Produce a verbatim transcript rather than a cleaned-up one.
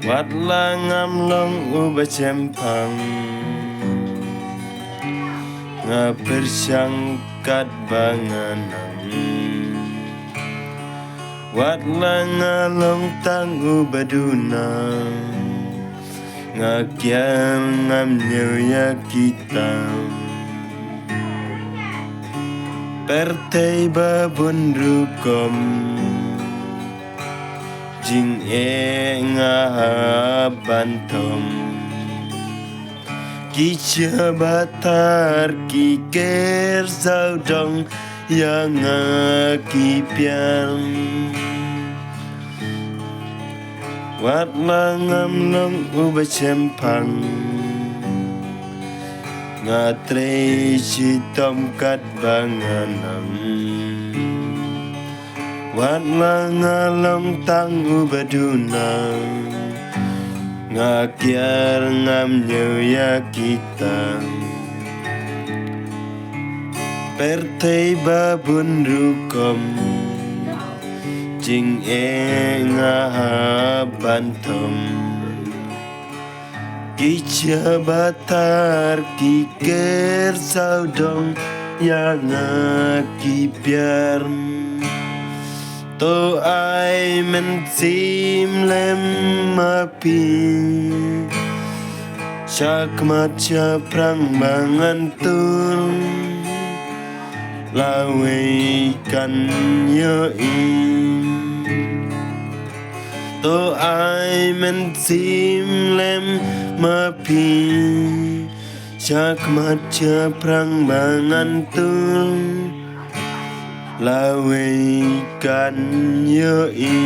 Wat la ngam long uba shemphang, nga pyrshang katba nga nang. Wat la nga long tang uba duna, nga kiar ngam ñiew ïa kita. Pyrthei ba bun rukom, jingeh nga hap ban thom. Ki shah ba thar ki ker sawdong ïa nga ki piar. Wat la ngam long uba shemphang, nga trei shitom katba nga nang. Wat la nga long tang uba duna, nga kiar ngam ñiew ïa kita. Pyrthei ba bun rukom, jingeh nga hap ban thom. Ki shah ba thar ki ker sawdong ïa nga ki piar. To ai mynsiem lem ma phi, shakhmat shaphrang ba ngan tur, lawei kan ïohi. To ai mynsiem lem ma phi, shakhmat shaphrang ba ngan tur, lawei kan ïohi.